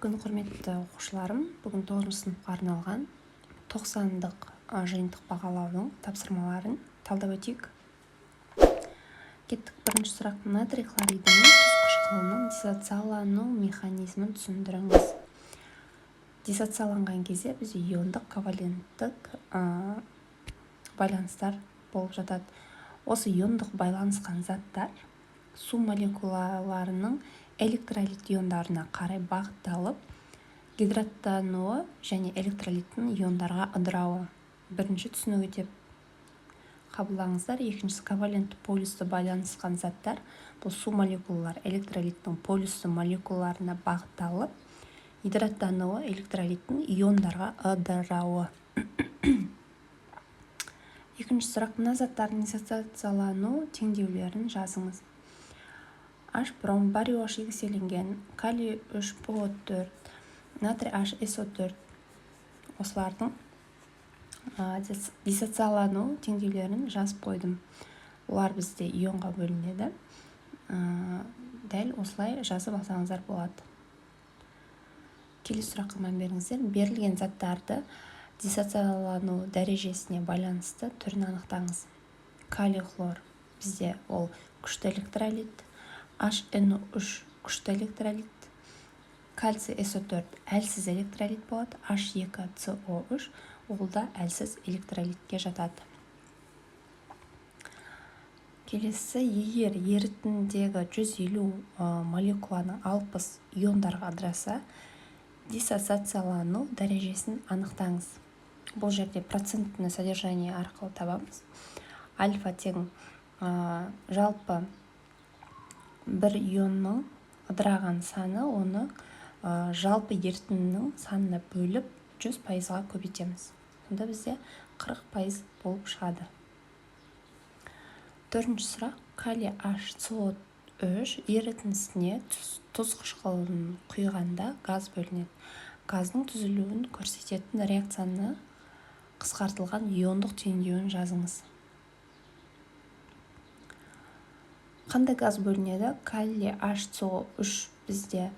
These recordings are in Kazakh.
Күн, құрметті оқушыларым! Бүгін 9 сыныпқа арналған 90-дық жиынтық бағалаудың тапсырмаларын талдап өтейік. Кеттік! Бірінші сұрақ: натрий хлориді мен тұз қышқылының диссоциациялану механизмін түсіндіріңіз. Диссоциацияланған кезде бізде иондық, коваленттік байланыстар болып жатады. Осы иондық байланысқан заттар су молекулаларының электролит иондарына қарай бағытталып, гидраттануы және электролиттің иондарға ыдырауы. Бірінші түсінігі деп қабылдаңыздар. Екіншісі: ковалентті полюсті байланысқан заттар, бұл су молекулалары электролиттің полюсті молекулаларына бағытталып, гидраттануы, электролиттің иондарға ыдырауы. Екінші сұрақ: мына заттардың диссоциациялану теңдеулерін жазыңыз. H бром, барий OH еселенген, калий 3 ПО 4, натрий H SO 4. Осылардың диссоциациялану теңдеулерін жазып қойдым. Олар бізде ионға бөлінеді. Дәл осылай жазып алсаңыздар болады. Келесі сұраққа мән беріңіздер. Берілген заттарды диссоциациялану дәрежесіне байланысты түрін анықтаңыз. Калий хлор бізде ол күшті электролит, HNO3 күшті электролит, кальций SO4 әлсіз электролит болады, H2CO3 ол да әлсіз электролитке жатады. Келесі: егер ерітіндегі 150 молекуланың 60 иондарға ыдыраса, диссоциациялану дәрежесін анықтаңыз. Бұл жерде процентное содержание арқылы табамыз. Альфа тең жалпы бір ионның ыдыраған саны, оны жалпы ерітіндінің санына бөліп, 100%-ға көбейтеміз. Сонда бізде 40% болып шығады. Төртінші сұрақ: калий HCO3 ерітіндісіне тұз қышқылын құйғанда газ бөлінеді. Газдың түзілуін көрсететін реакцияны қысқартылған иондық теңдеуін жазыңыз. Қандай газ бөлінеді? Калий HCO3 бізде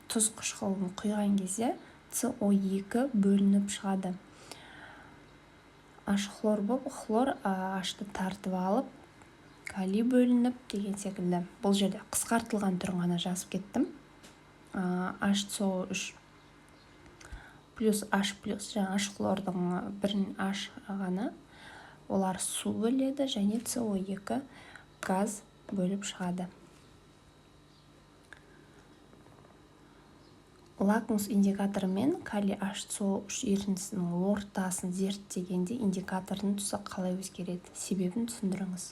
тұз қышқылын құйған кезде СО2 бөлініп шығады. H хлор болып, хлор H-ты тартып алып, калий бөлініп деген секілді. Бұл жерде қысқартылған түрін ғана жазып кеттім. HCO3 плюс H плюс, жаңа H хлордың бірін H ғана, олар су бөледі және СО2 газ бөліп шығады. Лакмус индикаторымен калий HCO3 ерітіндісінің ортасын зерттегенде индикатордың түсі қалай өзгереді? Себебін түсіндіріңіз.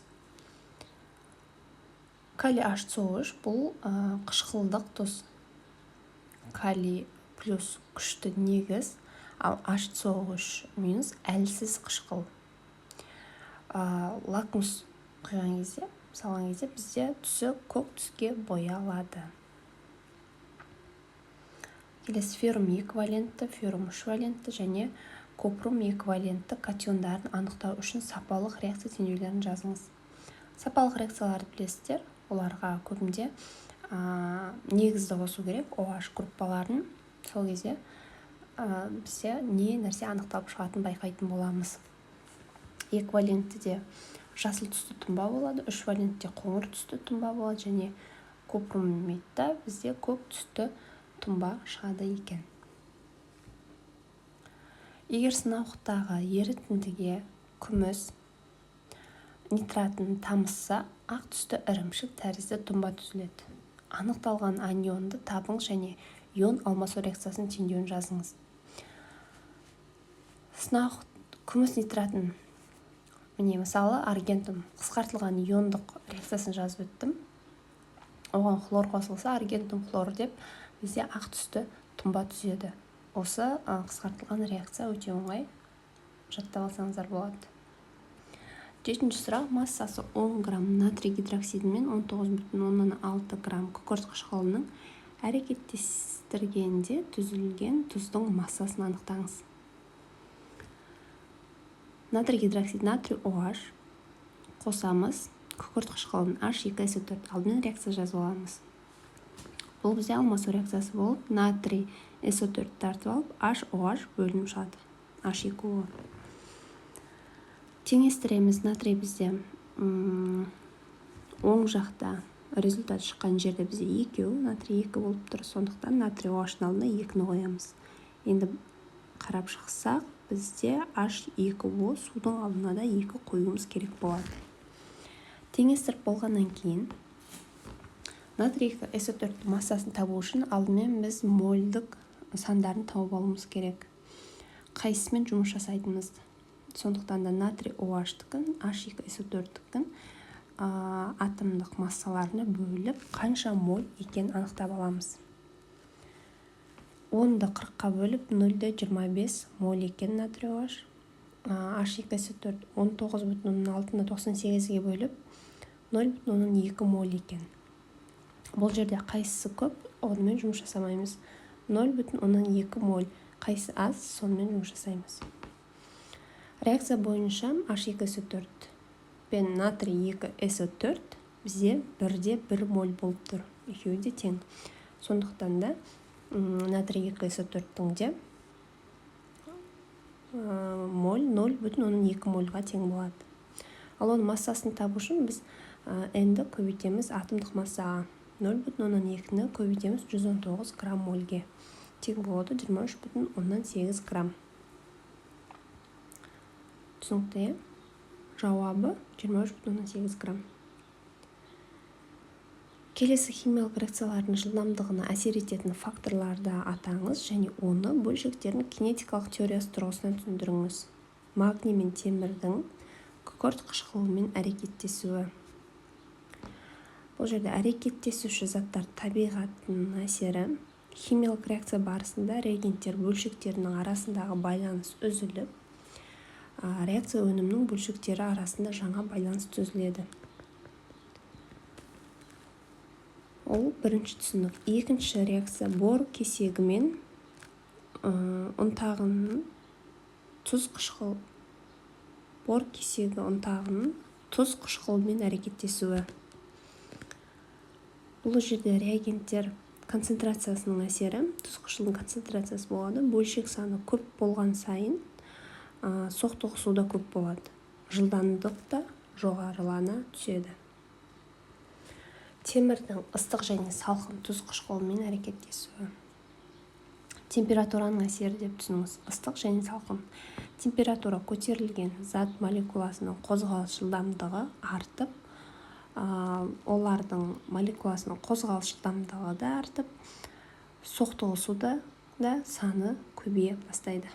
Калий HCO3 бұл қышқылдық тұз. Калий плюс күшті негіз, ал HCO3 минус әлсіз қышқыл. Лакмус құйған кезде, салған кезде бізде түсі көк түске боялады. Келесі: феррум 2 валентті, феррум 3 валентті және купрум 2 валентті катиондарын анықтау үшін сапалық реакция теңдеулерін жазыңыз. Сапалық реакцияларды білесіздер, оларға көбінде негізді қосу керек, OH группаларын. Сол кезде бізде не нәрсе анықталып шығатынын байқайтын боламыз. 2 валенттіде жасыл түсті тұнба болады, 3 валентте қоңыр түсті тұнба болады және купрумитта бізде көк түсті тұнба шығады екен. Егер сынауықтағы ерітіндіге күміс нитратын тамызса, ақ түсті ірімшік тәрізді тұнба түзіледі. Анықталған анионды табыңыз және ион алмасу реакциясының теңдеуін жазыңыз. Сынауық күміс нитратын, міне, мысалы, аргентум қысқартылған иондық реакциясын жазып өттім. Оған хлор қосылса, аргентум хлор деп бізде ақ түсті тұнба түзеді. Осы қысқартылған реакция өте оңай, жаттап алсаңыздар болады. Жетінші сұрақ: массасы 10 грамм натрий гидроксиді мен 19,6 грамм күкірт қышқылының әрекеттестіргенде түзілген тұздың массасын анықтаңыз. Натрий гидроксид, натрий OH, қосамыз күкірт қышқылын, H2SO4. Алдымен реакция жазып аламыз. Бұл бізде алмасу реакциясы болып, натрий SO4 тартып алып, HOH бөлініп шығады. H2O. Теңестіреміз. Натрий бізде оң жақта результат шыққан жерде бізде екеу, натрий 2 болып тұр, сондықтан натрий OH-ның алдына 2-ні қоямыз. Енді қарап шықсақ, бізде H2O судың алдына да 2 қоюымыз керек болады. Теңестіріп болғаннан кейін натрий 2 SO4 массасын табу үшін алдымен біз мольдік сандарын тауып алуымыз керек. Қайсысымен жұмыс жасайтынымызды. Сондықтан да натрий OH-тікін, H2SO4-тікін атомдық массаларына бөліп, қанша моль екенін анықтап аламыз. 10-ды 40-қа бөліп, 0,25 моль екен натрий OH. H2SO4 19,6-ны 98-ге бөліп, 0,2 моль екен. Бұл жерде қайсысы көп, онымен жұмыс жасамаймыз. 0,2 моль қайсысы аз, сонымен жұмыс жасаймыз. Реакция бойынша H2SO4 пен натрий 2SO4 бізде 1,1 моль болып тұр. Екеуі де тең. Сондықтан да натрий 2SO4-тің де моль 0,2 мольға тең болады. Ал оның массасын табу үшін біз N-ді көбейтеміз атомдық массаға. 0,2-ні көбейтеміз 119 грамм мольге. Тең болады 23,8 грамм. Түсінікті, иә? Жауабы 23,8 грамм. Келесі химиялық реакциялардың жылдамдығына әсер ететін факторларды атаңыз және оны бөлшектердің кинетикалық теориясы тұрғысынан түсіндіріңіз. Магний мен темірдің күкірт қышқылымен әрекеттесуі. Бұл жерде әрекеттесуші заттар табиғатының әсері. Химиялық реакция барысында реагенттер бөлшектерінің арасындағы байланыс үзіліп, реакция өнімінің бөлшектері арасында жаңа байланыс түзіледі. Ол бірінші түсінік. Екінші реакция бор кесегі мен ұнтағының тұз қышқыл, бор кесегі ұнтағының тұз қышқылымен әрекеттесуі. Бұл жерде реагенттер концентрациясының әсері, тұз қышқылының концентрациясы болады. Бөлшек саны көп болған сайын соқтығысу да көп болады. Жылдамдық та жоғарылана түседі. Темірдің ыстық және салқын тұз қышқылымен әрекеттесуі. Температураның әсері деп түсініңіз. Ыстық және салқын. Температура көтерілген зат молекуласының қозғалыс жылдамдығы артып, олардың молекуласының қозғалыс жылдамдығы да артып, соқтығысу да саны көбейе бастайды.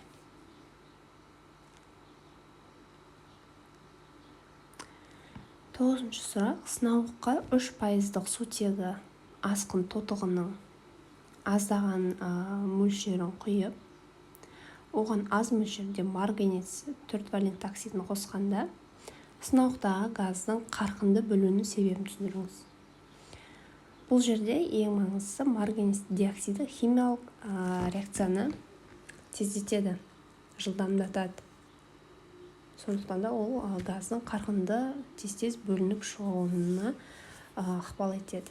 Тоғызыншы сұрақ. Сынауыққа 3% сутегі асқын тотығының аздаған мөлшерін құйып, оған аз мөлшерде марганец 4 валентті оксидін қосқанда сынауықтағы газдың қарқынды бөліну себебін түсіндіріңіз. Бұл жерде ең маңыздысы марганец диоксиді химиялық реакцияны тездетеді, жылдамдатады. Сондықтан да ол газдың қарқынды тез-тез бөлініп шығуына ықпал етеді.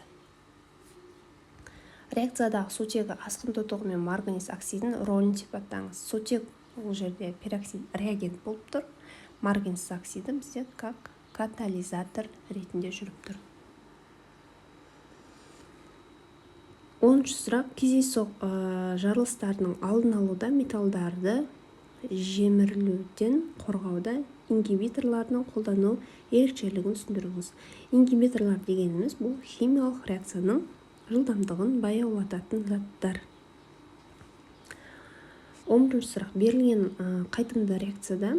Реакциядағы сутегі асқын тотығы мен марганец оксидінің рөлін сипаттаңыз. Сутек бұл жерде пероксид реагент болып тұр. Марганец оксиді бізде как катализатор ретінде жүріп тұр. Оныншы сұрақ. Кездейсоқ жарылыстардың алдын алуда металдарды жемірілуден қорғауда ингибиторлардың қолдану ерекшелігін түсіндіріңіз. Ингибиторлар дегеніміз бұл химиялық реакцияның жылдамдығын баяулататын заттар. 11-ші сұрақ. Берілген қайтымды реакцияда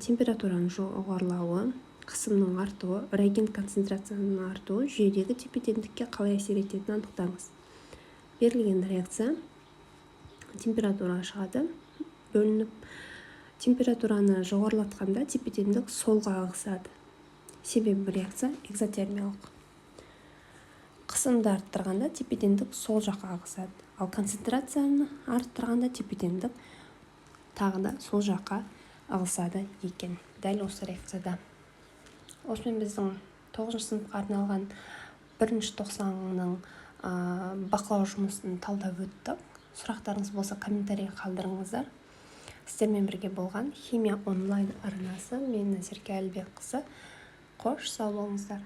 температураның жоғарылауы, қысымның артуы, реагент концентрациясының артуы жүйедегі тепе-теңдікке қалай әсер ететінін анықтаңыз. Берілген реакция температура шығады, бөлініп, температураны жоғарылатқанда тепе-теңдік солға ығысады. Себебі реакция экзотермиялық. Қысымды арттырғанда тепе-теңдік сол жаққа ығысады, ал концентрацияны арттырғанда тепе-теңдік тағы да сол жаққа ығысады екен. Дәл осы реакцияда. Осымен біздің 9-сыныпқа арналған бірінші тоқсанның Бақылау жұмысын талдап өттік. Сұрақтарыңыз болса, комментарий қалдырыңыздар. Сіздермен бірге болған «Химия онлайн» арнасы, мен Назерке Әлібекқызы. Қош, сау болыңыздар.